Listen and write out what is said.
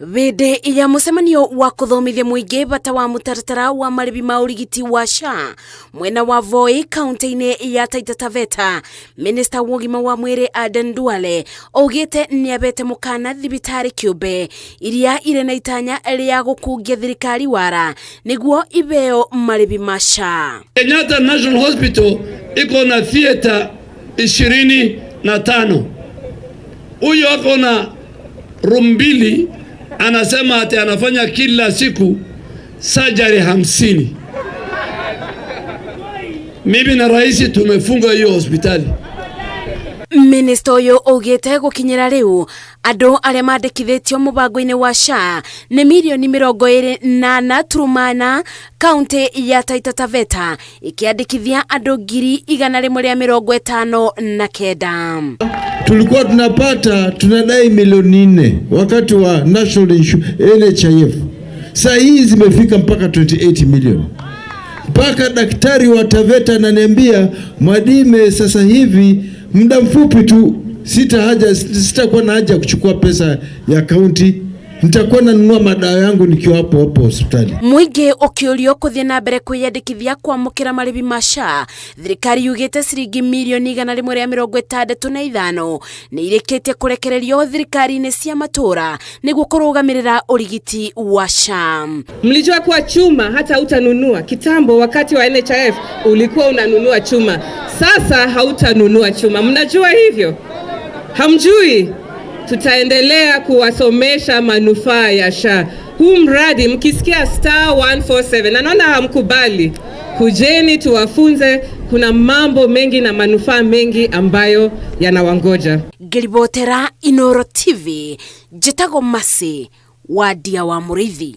Hĩndĩ ya mũcemanio wa kũthomithia mũingĩ bata wa mũtaratara wa marĩhi ma ũrigiti wa SHA mwena wa Voi kaunti-inĩ ya Taita Taveta, Minista wa ũgima wa mwĩrĩ Aden Duale augĩte nĩabete mũkana thibitarĩ kĩũmbe iria irĩ na itanya rĩa gũkungia thirikari wara nĩguo ibeo marĩhi ma SHA. Kenyatta National Hospital iko na theater 25. Huyo ako na room mbili, anasema ati anafanya kila siku surgery 50. Mimi na rais tumefunga hiyo hospitali. Minista ũyũ augĩte gũkinyĩra rĩu andũ arĩa mandĩkithĩtio mũbango-inĩ wa SHA nĩ mirioni 24.4, kaunti ya Taita Taveta ikiandĩkithia andũ 159,000. Tulikuwa tunapata tunadai milioni 4 wakati wa National NHIF, saa hii zimefika mpaka 28 milioni. Mpaka daktari wa Taveta ananiambia, Mwadime, sasa hivi muda mfupi tu sitakuwa na haja ya kuchukua pesa ya kaunti, nitakuwa nanunua madawa yangu nikiwa hapo hapo hospitali. Mũingĩ ũkĩũrio kũthiĩ na mbere kwĩyandĩkithia kwamũkĩra marĩhi ma SHA, thirikari yugĩte ciringi mirioni 165 nĩ irĩkĩtie kũrekererio thirikari-inĩ cia matũũra nĩguo kũrũgamĩrĩra ũrigiti wa SHA. Mlijua kuwa chuma hata hutanunua? Kitambo wakati wa NHIF ulikuwa unanunua chuma, sasa hautanunua chuma. Mnajua hivyo? Hamjui? Tutaendelea kuwasomesha manufaa ya SHA. Huu mradi mkisikia star 147 na naona hamkubali, kujeni tuwafunze. Kuna mambo mengi na manufaa mengi ambayo yanawangoja. Ngĩribotera Inooro TV, njĩtagwo Mercy Wandia wa Mũrĩithi.